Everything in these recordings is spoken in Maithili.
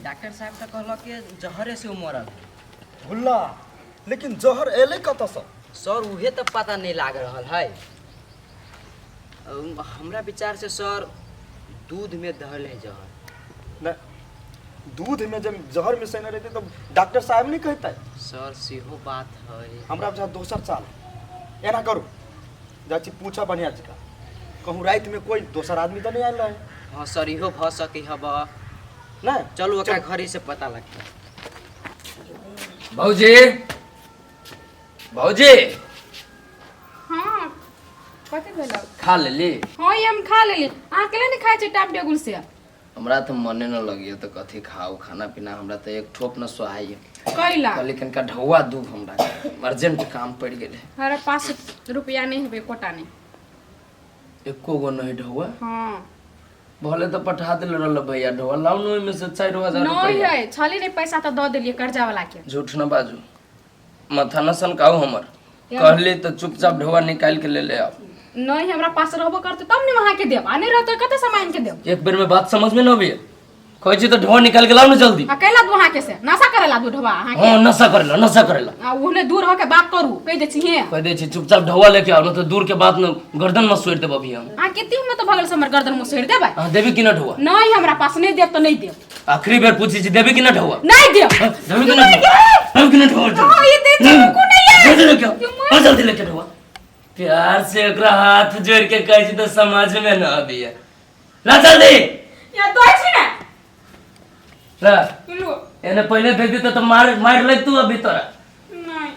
डॉक्टर साहब तऽ कहलक कि जहरे से ओ मरल है। भुल्ला, लेकिन जहर एलै कतऽसँ? सर उहे तऽ पता नहि लाग रहल है। हमरा विचार से सर दूध में धरल है जहर। नहि, दूध में जब जहर मिसेने रहते तब डॉक्टर साहब नहीं कहते। सर सेहो बात है। हमरा बुझा दोसर चाल है। एना करू, जाइ छी पूछा बढ़िया जकाँ, कहूँ राति में कोई दोसर आदमी तऽ नहीं आयल रहे। हाँ सर इहो भऽ सकै हब। नहि चलू ओकरा घरे से पता लगतै। भौजी, भौजी। हाँ, कथी भेल? खा लेली? हाँ, ई हम खा लेली। अहाँ केला नहीं खाइ छी टाइम टेबुल से? हमरा तऽ मने न लगियो तऽ कथी खाउ खाना पीना, हमरा तऽ एक ठोप न सोहाइए। कैला? कहली कनिका ढौआ दूब, हमरा अर्जेंट काम पड़ि गेलै। हमरा पास रुपया नहीं हेबे, कोटा नहीं। एको गो नहीं ढौआ? हाँ। भले तऽ पठा देले रहल भैया ढौआ, लाउ ने ओहिमे से 4000 नहीं रुपया। है, छली नहीं पैसा तऽ दऽ देलियै कर्जा वाला के। झूठ न बाजू, माथा न सनकाउ हमर। कहली तऽ चुपचाप ढौआ निकालि के ले ले आउ। नहीं, हमरा पास रहबो करते तब ने वहाँ के देब, आ नहीं रहते कते सामान के देब? एक बेर में बात समझ में न अबैया, कहै छी तऽ ढौआ निकालि के लाउ ने जल्दी। आ कैला दू अहाँ के से नशा करेला दू ढोबा अहाँ के? हाँ, नशा करेला, नशा करेला। आ ओहने दूर होके बात करू, कहि दै छी हे। कह दै छी चुपचाप ढौआ लेके आउ, न तऽ दूर के बात न गर्दन में सोरि देब अभी हम। अहाँ कते हिम्मत भऽ गेल से हमर गर्दन में सोरि देबै? अहाँ देबी कि न ढौआ? नहीं, हमरा पास नहीं देब तऽ नहीं देब। आखिरी बेर पूछै छी, देबी कि न ढौआ? नहीं देब। हाँ, देबी कि न ढौआ? देबी कि न ढौआ? हाँ, ये दे छी, रुकू नहीं है। जल्दी लेके आओ। हाँ, जल्दी लेके ढौआ। प्यार से ओकरा हाथ जोड़ के कहै छी तऽ समझ में न अबैया। ला जल्दी। या दो छी ने। ला। लो। एने पहले दे दी तो मार मार ले तू अभी तोरा। नहीं।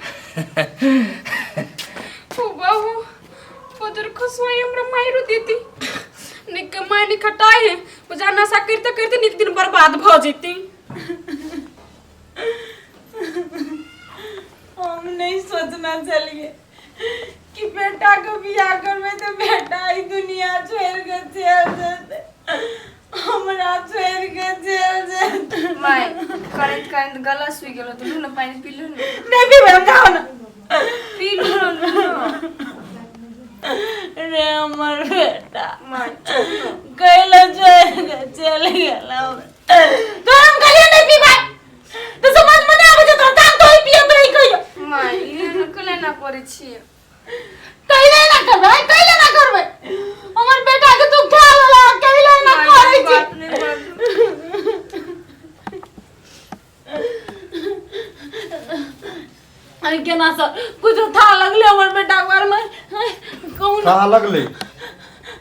ओ बाबू, बजर खसवाई हमरा मायरो देती। नहीं कमाई नहीं खटाई है। बुझा नशा करते करते निक दिन बर्बाद भ जेती। हम नहीं सोचना चलिए कि बेटा के बियाह करबे तो बेटा ई दुनिया छोड़ के चल जेते, हमरा छोड़ के चल जेते। माय, करैत करैत गला सुखि गेलो, तऽ लू ने पानि पी लू ने। नहीं पीबै हम, जाओ ना। पी लू ने, लू ने। रे हमर बेटा। माय, चुप ने। कैला छोड़ के चल गेल हमरा। तो हम कहलिए नहीं पीबै तो समझ में नहीं आबै छै तोरा, दाम तोही पियो तोही कहियो। माय, ई कैला ना करै छियै? कैले ना करबै, कैले ना करबै, हमर बेटा के तू खा लेला, कैले ना माय, करै छी? बात नहि बाजू। अरे केना सर कुछ था लगले हमर बेटा के बारे में कहू ना। कहाँ लगलै?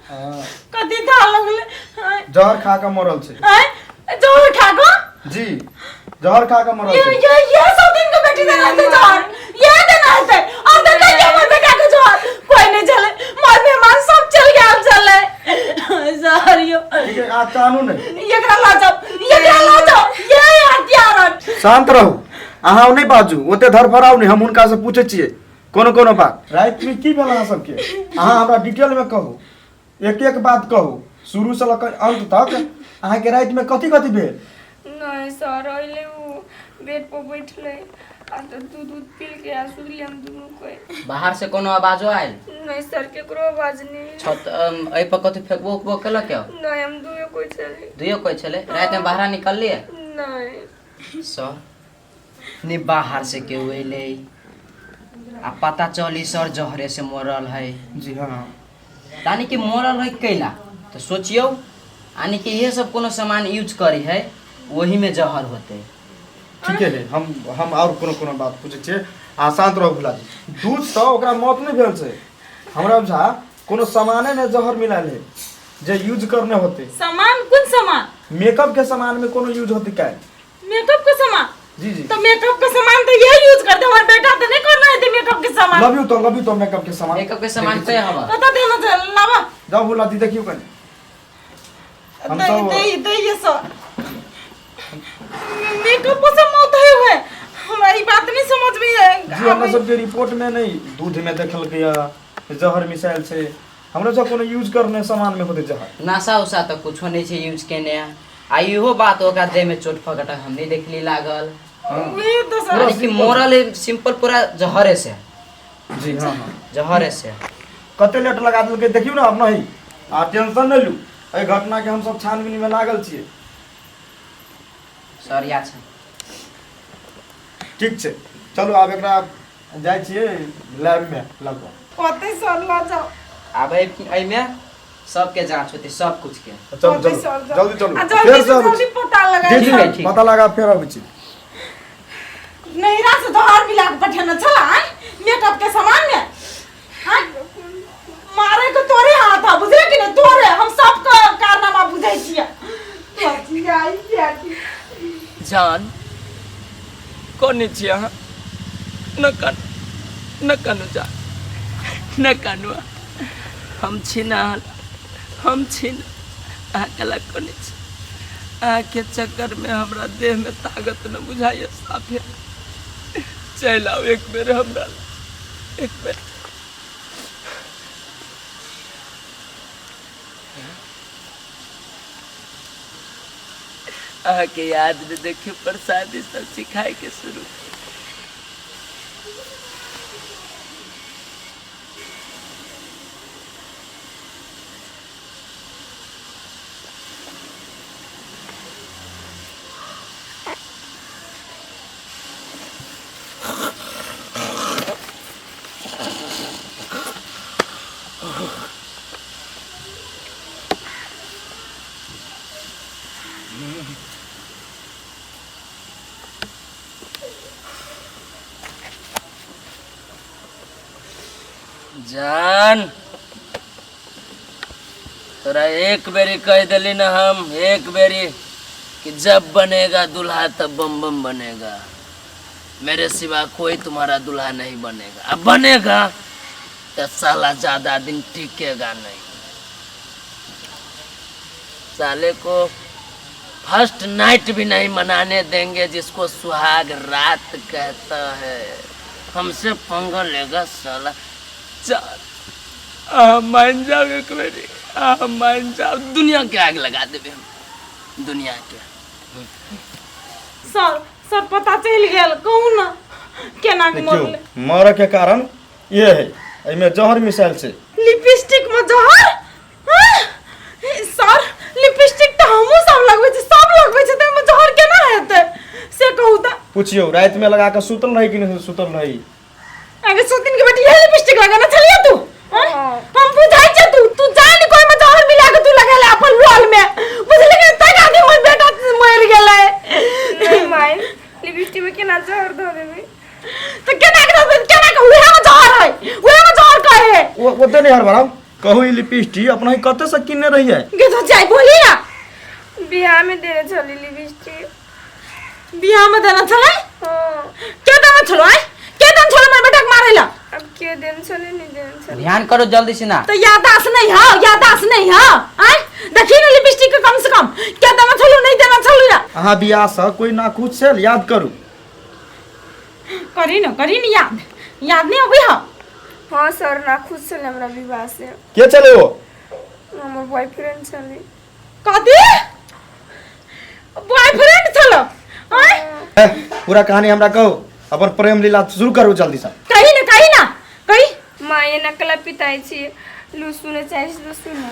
हाँ, कथी था लगले? जहर खा कऽ मरल छै। आय, जहर खा कऽ? जी, जहर खा कऽ मरल ये छै। ये सब दिन के बेटी देना है जहर, ये देना है और देखा कि हमर बेटा के जहर कोई नहीं चले, मर मेहमान सब चल गया चले जहर यो। ठीक है, आ कानून है। एकरा ला जाओ, एकरा ला जाओ, ये हथियारन। शांत रहू अहाँ, नहि बाजू ओते धरफड़ाउ नहि, हम हुनका से पूछै छियै कोनो कोनो बात। रातिमे की भेल अहाँ सबके, अहाँ हमरा डिटेलमे कहू, एक एक बात कहू, शुरू से लऽ कऽ अंत तक। अहाँके रातिमे कथी कथी भेल? नहि सर, अइले उ बेड पर बैठले आ तऽ दूध उध पी के आ सुतली हम दुनू कोइ। बाहर से कोनो आवाजो आयल? नहि सर, केकरो आवाज नहि। छत एहि पर कथी फेकबो उकबो केलक यौ? नहि, हम दुए कोइ छली। दुइयो कोइ छलै? रातिमे बाहर निकललियै? नहि। सर ने बाहर से केहू अयलै आ पता चली सर जहरे से मरल है। जी हाँ। यानी कि मरल है कैला तऽ सोचियौ, यानी कि इहे सब कोनो सामान यूज करी है, ओही में जहर होते। ठीके है, हम आओर कोनो कोनो बात पूछै छियै, अहाँ शांत रहू। भुला जी, दूधसँ ओकरा मौत नहि भेल छै, हमरा बुझा कोनो सामाने ने जहर मिलायल है जे यूज करने होते। सामान? कोन सामान? मेकअप के सामान में कोनो यूज होते काय। मेकअप के सामान? जी जी। तो मेकअप के सामान तो यही यूज करते, हमारे बेटा तो नहीं करना है मेकअप के सामान। लव you तो, लव you तो मेकअप के सामान। मेकअप के सामान पे हवा। कत देना छै लावा। जाओ भुला दी, देखियो कनी हम दे सब दे दे ये सर मेकअप से मौत है हुए, हमरा ई बात नहीं समझ में जी, हमरा सबके रिपोर्ट में नहीं दूध में देखलकै या जहर मिसाइल छै, हमरा सब कोनो यूज करने सामान में होते जहर। नशा उशा तऽ कुछो नहि छै यूज केने, आ इहो बात ओकरा देह में चोट फकट हम नहीं देखली लागल। वही तो सर। यानी कि मरल है सिंपल पूरा जहरे से। जी हाँ हाँ। जहरे से। कते लेट लगा देलकै देखियौ ने अब नहीं, आ टेंशन नहि लू, एहि घटना के हमसब छानबीन में लागल छियै। सरिया छै। ठीक छै, चलू आब एकरा जाइ छियै लैबमे लगभग। ओतै सर लऽ जाउ। आब एहिमे सबके जाँच होतै, सब कुछ के। चलू। ओतै चलू। सर जाउ। जल्दी चलू। आ जल्दी फेर से से अबै जल्दी छी। पता लगा। जी जी। ठीक है, ठीक। पता लगा फेर अबै छी। नैहरा से जहर मिला के पठेने छला आँय मेकअप के सामान में आँय। मारे के तोरे हाथ है, बुझले कि नहीं? तोरे हम सब के कारनामा बुझै छियै। आई बेटी। जान, कोने छी अहाँ? न कानू, न कानू जान, न कानू। हम छी ना अहाँ, हम छी ना अहाँ। कला कोने छी? अहाँके चक्करमे हमरा देहमे ताकत न बुझाइए साफे। चलि आउ एक बेर हमरा, एक बेर। अहाँके यादमे देखियौ प्रसादी सब सिखायके शुरू। जान, तोरा एक बेरी कह दिली ना हम, एक बेरी कि जब बनेगा दूल्हा तब बम बम बनेगा, मेरे सिवा कोई तुम्हारा दूल्हा नहीं बनेगा। अब बनेगा तो साला ज्यादा दिन टिकेगा नहीं। साले को फर्स्ट नाइट भी नहीं मनाने देंगे, जिसको सुहाग रात कहता है। हमसे पंगा लेगा साला। चल आ, मान जाओ एक बेरी, आ मान जाओ। दुनिया के आग लगा देबे हम, दुनिया के। सर, सर, पता चलि गेल? कहू ने, केना के देखियौ, मरलै? मरऽ के कारण ये है, एहिमे जहर मिसायल छै। लिपस्टिक में जहर? हाँ? सर, लिपस्टिक तऽ हमहूँ सब लगबै छी, सब लगबै छै, तऽ एहिमे जहर केना हेतै से कहू तऽ। पुछियौ, रातिमे लगा कऽ सुतल रही कि नहि सुतल रही? अगे सुतिन के बेटी, यही लिपस्टिक लगाना छलिए तू? हाँ? हम बुझाइ छै तू तू जान कोई में जहर मिला के तू लगेले अपन लोल में, बुझली कि तक आदमी मोर बेटा मर गेलै। नहीं माय, लिपस्टिक में केना जहर धऽ देबै? तऽ केना के रहतै? केना के? उहे में जहर है, उहे में जहर कहे। ओ ओते नहि हड़बड़ाउ। कहू, ई लिपस्टिक अपना ही कतऽ से किनने रहियै? गे तो जाय, बोली ना। बियाह में देने छली लिपस्टिक। बियाह में देना छलै? हाँ। के देना छलो आय? के देना छलो मोर बेटा के मारे ला? अब के देने छली, नहीं देने छली। ध्यान करो जल्दी से ना। तो यादाश्त नहीं है, यादाश्त नहीं है आय? देखी ना लिपस्टिक के, कम से कम के देना छलो, नहीं देना छलो या? अहाँ बियाहसँ कोई नाखुश छल? याद करू। करी ना, करी ना याद। याद नहीं अबै है? हाँ सर, ना खुश छलै हमरा विवाह से। के छलै ओ? हमर बॉयफ्रेंड छलै। कथी बॉयफ्रेंड छलो आय? ए, पूरा कहानी हमरा कहू। अपन प्रेम लीला शुरू करू जल्दी से। कही ना, कही ना, कही। माँ, एना कला पिताइ छी? लू, सुने चाहै छी तऽ सुनू।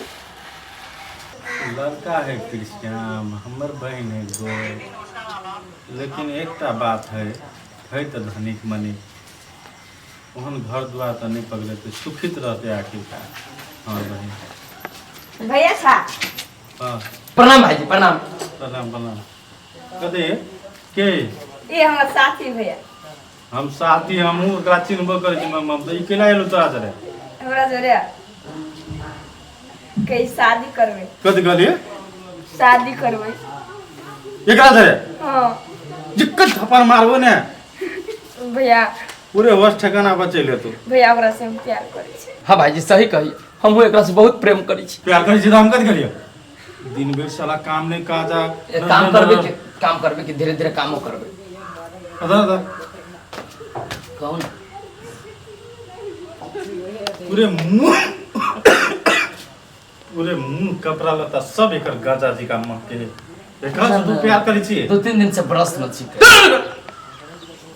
लड़का है क्रिश्चियन, हमर बहन है गो, लेकिन एकटा बात है, है तऽ धनिक मनिक, ओहन घर दुआर तऽ नहि पकड़ेतै, सुखित रहतै आखिरकार हमर बहन। भैया छा। हाँ। प्रणाम भाईजी, प्रणाम। प्रणाम, प्रणाम। कथी के? ए हमर साथी भैया। हम साथी, हमहूँ ओकरा चिन्हबो करै छी। हम तऽ ई केना एलहुँ तोरा जरे? हमरा जोरे कही शादी करबै। कथी कहलियै? शादी करबै। एकरा जरे? हाँ। जिक्कत थप्पड़ मारबो ने। भैया। पूरे होश ठिकाना बचेले तू। भैया, ओकरा से हम प्यार करै छी। हाँ भाईजी, सही कही, हमहूँ एकरा से बहुत प्रेम करै छी। प्यार करै छी तऽ हम कथी करियै? दिन भरि साला काम नहि काज आ एक काम करबै कि, काम करबै कि, धीरे धीरे कामो करबै। अदा अदा। कहू ना। पूरे मुंह कपड़ा लत्ता सब एकर गाजा जी का महके है। एकरा से तू प्यार करै छी? 2-3 दिन से ब्रश न छी।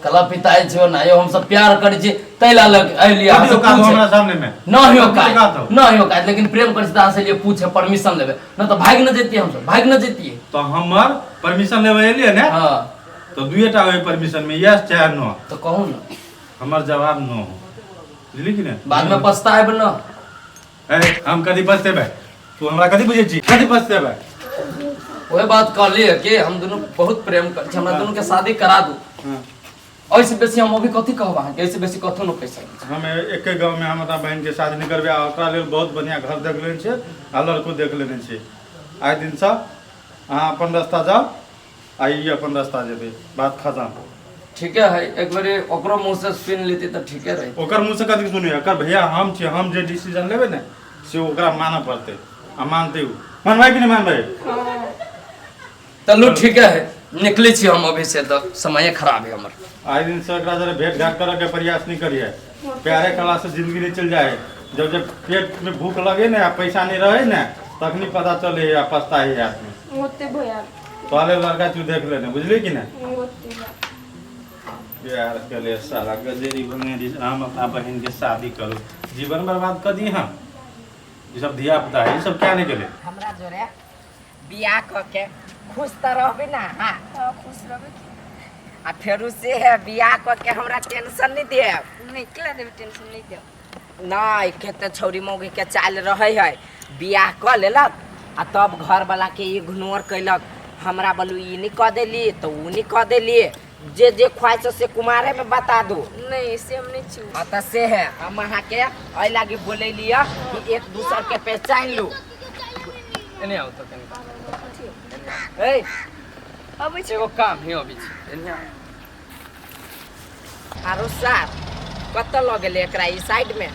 कला पिताइ छियो ना यो हम सब प्यार करै छी तै ला लग अइली अहाँ कथी से औकात हो पूछे। हमरा सामने में न हो कथी औकात हो? काज न हो काज, लेकिन प्रेम करै छी तऽ अहाँ से लिए पूछे परमिशन लेबै, न तऽ भागि न जैतियै, हमसब भागि न जैतियै। तो हमर परमिशन लेबै एलियै ने, हाँ तो दुएटा होय परमिशन में, यस चाहे नो। तऽ कहू न। हमर जवाब नो हो, बुझली कि ने? बाद में पछताएब न। ए, हम कथी पछतेबै? तू हमरा कथी बुझै छी, कथी पछतेबै? वही बात कहलियै कि हम दुनू बहुत प्रेम करै छी, हमरा दुनू के शादी करा दू। हाँ। एहिसँ बेसी हम अभी कथी कहब अहाँके, एहिसँ बेसी कथो नहि कहि सकै छी। हम एके गाँव में हम अपना बहन के शादी नहीं करबै, आ ओकरा लेल बहुत बढ़िया घर देख लेने छियै आ लड़को देख लेने छियै। आइ दिनसँ अहाँ अपन रास्ता जाउ आ ई अपन रास्ता जेबै, बात खतम। ठीके है, एक बेर ओकरो मुँह से सुनि लेती तऽ ठीके रही। ओकर मुँह से कथी सुनियै? एकर भैया हम छियै, हम जे डिसीजन लेबै ने से ओकरा मानऽ पड़तै, आ मानतै ओ। मानबै कि नहि मानबै? चलू ठीके है, निकलै छी हम अभी से, तऽ समय खराब है हमर। आइ दिन से एकरा जरा भेंट घाट करे के प्रयास नहीं करिए, प्यारे कला से जिंदगी नहीं चल जाए। जब जब पेट में भूख लगे ने आ पैसा नहीं रहे ने तखनी पता चले आ पछताए है आदमी। ओते भैया तोहरे लड़का तू देख लेने, बुझली कि नहीं? ओते प्यार के लिए साला गजेरी बंगेरी, हम अपना बहन के शादी करू, जीवन बर्बाद कर दी हम। ये सब धिया पुता है, ये सब क्या निकले? हमरा जोरे बियाह क के खुश त रहबे ना? हाँ हाँ खुश रहबे की। आ फेरू से है बियाह क के हमरा टेंशन नहीं देब। नहीं केला देब, टेंशन नहीं देब। नहीं खेते छौरी मौगी के चाल रहे है, बियाह क लेलक आ तब घर वाला के इग्नोर कैलक, हमरा बोलू ई नहीं क देली तो ऊ नहीं क देली, जे जे ख्वाहिश से कुमारे में बता दू। नहीं से हम नहीं छी। हाँ तो से है हम अहाँ के एहि लागी बोलैली कि एक दूसर के पहचान लू। एने आउ तऽ कनि। ए अबै छी। एगो काम है, अबै छी, एने आउ। आरो सार कतऽ लऽ गेलै एकरा ई साइड में?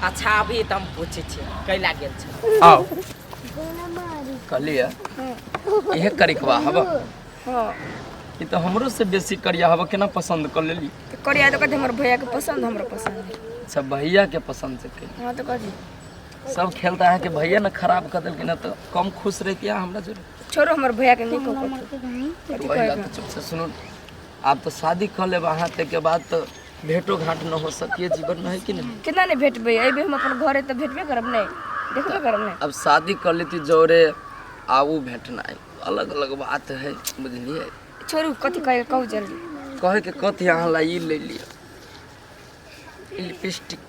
अच्छा अभी तऽ हम पूछै छियै कैला गेल छै। आउ कहलियै इहे करिकवा हब। हाँ ई तऽ हमरो से बेसी करिया हब, केना पसंद कर लेली? तो करिया तो कहते हमर भैया के पसंद, हमरा पसंद है। अच्छा भैया के पसंद से कैली। हाँ तो कथी सब खेल तऽ अहाँके भैया ने खराब कर देलखिन, तऽ कम खुश रहितियै हमरा जोरे। छोड़ो हमर भैया के नहीं कहू कथी वही बात चुप से सुनू, आब तऽ शादी कर लेब अहाँ, ताहिके बाद तऽ भेंटो घाट न हो सकिए जीवन में, है कि नहीं? केना नहीं भेटबै? अइबे हम अपन घरे तऽ भेटबे करब, नहीं देखबे करब नहीं। अब शादी कर लेती जोरे आ उ भेटनाइ अलग अलग बात है, बुझलियै? छोड़ू कथी कहे कहू जल्दी। कहे के कथी, अहाँ ला ई ले लिअ लिपस्टिक।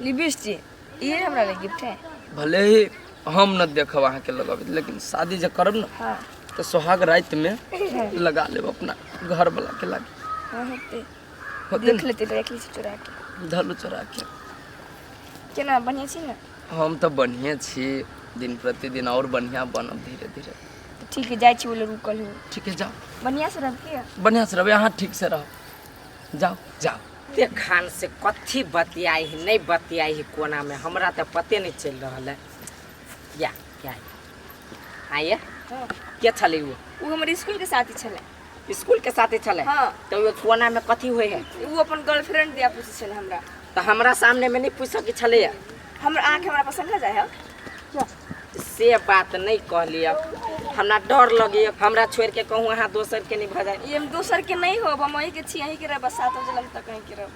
लिपस्टिक ये हमरा ले गिफ्ट है। भले ही हम न देखब अहाँ के लगाबैत, लेकिन शादी जे करब न हाँ तो सोहाग रात में लगा लेब अपना घर वाला के लागे। हाँ होते होते देख न? लेते देख ली चुरा के। धलू चोरा के। केना बढ़िया छी ने? हम तऽ बढ़िए छी, दिन प्रतिदिन और बढ़िया बनब धीरे धीरे। तो ठीक है जाइ छी, बोले रुकल हो। ठीक है जाओ, बढ़िया से रह के। बढ़िया से रहबै अहाँ, ठीक से रहब, जाओ जाओ। ते खान से कथी बतियाई है नहीं बतियाई है कोना में हमरा तो पते नहीं चल रहा है। या क्या है? हाँ ये के छलै वो? उ हमर स्कूल के साथी छलै। स्कूल के साथी छलै? हाँ। तो वो कोना में कथी होय है? उ अपन गर्लफ्रेंड दिया पूछै छलै हमरा। तो हमरा सामने में नहीं पूछ सकै छलै? हमर आँख हमरा पसंद न जाय है से बात नहीं कहलियै, हमरा डर लगैया, हमरा छोड़ के कहूँ अहाँ दोसर के नहीं भऽ जाए। ये हम दोसर के नहीं होब, हम अहीं के छी, अहीं के रहब, 7 जन्म तक अहीं के रहब।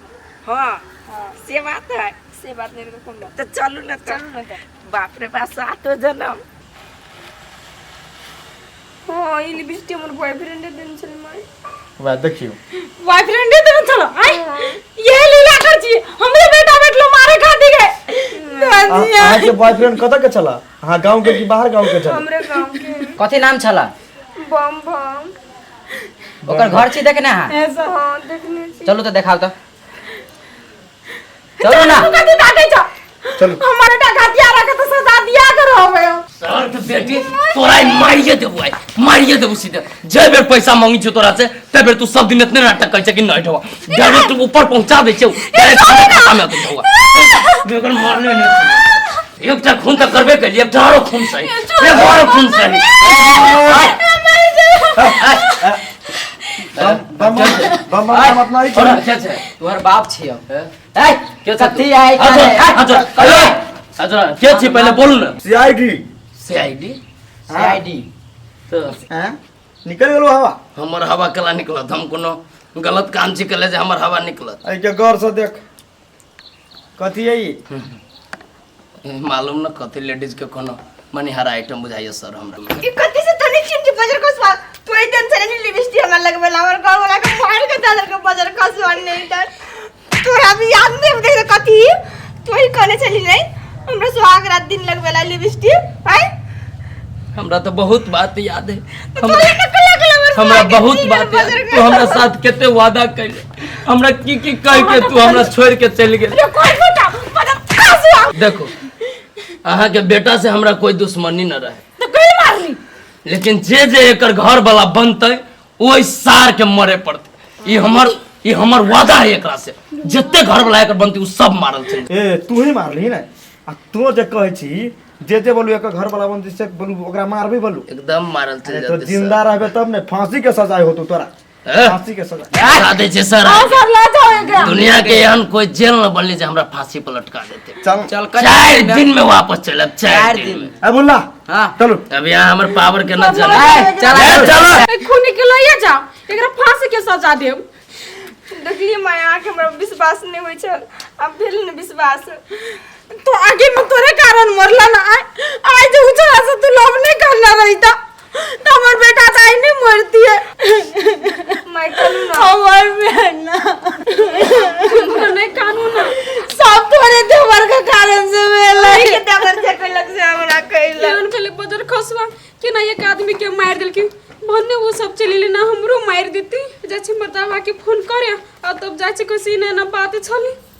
हाँ हाँ से बात है। से बात नहीं कौन बात? तो चलू ना, चलू ना। बाप रे बाप 7 जन्म। हाँ ई लिपस्टिक हमर बॉयफ्रेंड देने छलै माय। वएह देखियौ बॉयफ्रेंड देने छलो? आइ ये लीला कर छी हमरे बेटा बेटलो मारे खातिर के। अहाँके बॉयफ्रेंड कतऽ के छला? अहाँ गाँव के कि बाहर गाँव के छला? हमरे गांव के। कथी नाम छला? बम बम। ओकर घर छी देखने अहाँ? हाँ देखने छी। चलू तऽ देखाउ तऽ, चलू ना। कथी ताकै छ? चलू। हमर बेटा हथियार के तो सजा दिया करो हमे। सर के बेटी तोरा मारिए देबू, आइ मारिए देबू सीधे। जे बेर पैसा मांगी छौ तोरा से ते बेर तू सब दिन इतने नाटक करै छै कि नहीं ढोआ, डायरेक्ट ऊपर पहुंचा दै छौ, डायरेक्ट खाना खाता में ढोआ। बेगर मारने नहीं, एकटा खून तऽ करबे केलियै, एकटा आरो खून सही, एगो आरो खून सही। बम बम बम अपना ही छोड़, के छै? तोहर बाप छियौ। ए, के छै? कथी आइ अच्छा, अच्छा, के छी पहिले बोलू ना। सीआईडी। सीआईडी? सीआईडी। तो हैं? निकलि गेलो हवा। हमर हवा केला निकलत? हम कोनो गलत काम छी केले जे हमर हवा निकलत? एहिके गौर से देख, कथी है ई? मालूम न कथी लेडीज के कोनो मनिहारा आइटम बुझाइए सर हमरा। ई कथी से तनी चिमटी बजर खसवा तू ही टेंशन नहीं लिपस्टिक हमरा लगबेला, हमर घर वाला के मार के दादर के बजर खसवा नहीं त तोरा भी याद नहीं देख कथी तू ही कहने चली नहीं हमरा सुहाग रात दिन लगबेला लिपस्टिक आय। हमरा तो बहुत बात याद है। तो तोरे न लगल हमर हमरा सुहाग के बहुत दिन बात याद बजर है। तू हमरा साथ कते वादा कैले, हमरा की की कह के तू हमरा छोड़ के चल गेल। रे कोई बेटा बजर खसवा। देखो अहाँ के बेटा से हमरा कोई दुश्मनी न रहे। तो कहीं मारली, लेकिन जे जे एकर घर वाला बनते ओहि सार के मरे पड़ते। ई हमर वादा है एकरा से, जते घर वाला एकर बनते उ सब मारल चल। ए तू ही मारली ने, आ तू जे कहै छी जे जे बोलू एकर घर वाला बनते से बोलू ओकरा मारबे बोलू एकदम मारल चल अरे तो जाते। जिंदा रहबे तब ने फांसी के सजाय होतो तोरा, ए? फांसी के सजा लटका दे छै सर। हां सर ला जाओ एकरा। दुनिया के एहन कोई जेल न बनली जे हमरा फांसी पर लटका देते। चल चल 4 दिन में वापस चलब, 4 4 दिन में। ए बुल्ला हाँ। चलू अब यहाँ हमर पावर के न चले। ए, चल ए, चलो। ए, खूनी के लइए जाओ, एकरा फांसी के सजा देब। देखलिए माय आँख हमरा विश्वास नहीं होइ छल, आब भेल ने विश्वास। तो आगे में तोरे कारण मरला ना आय, आय जे उछला से तू लव नहीं करना रही था तो हमर बेटा तो आई नहीं मरती है। माय कहलू ना हमर बेटा नहीं कानून ना सब तोरे देवर के कारण से भेलै। के देवर जे कहलक से हमरा कहलक। केहन खेले बजर खसवा के ना एक आदमी के मार देलखिन, भन्ने वो सब चली ले ना हमरो मार देती। जाइ छी मर्दाबा के फोन करे आ तब जाइ छी कोसी ने ना बात छली।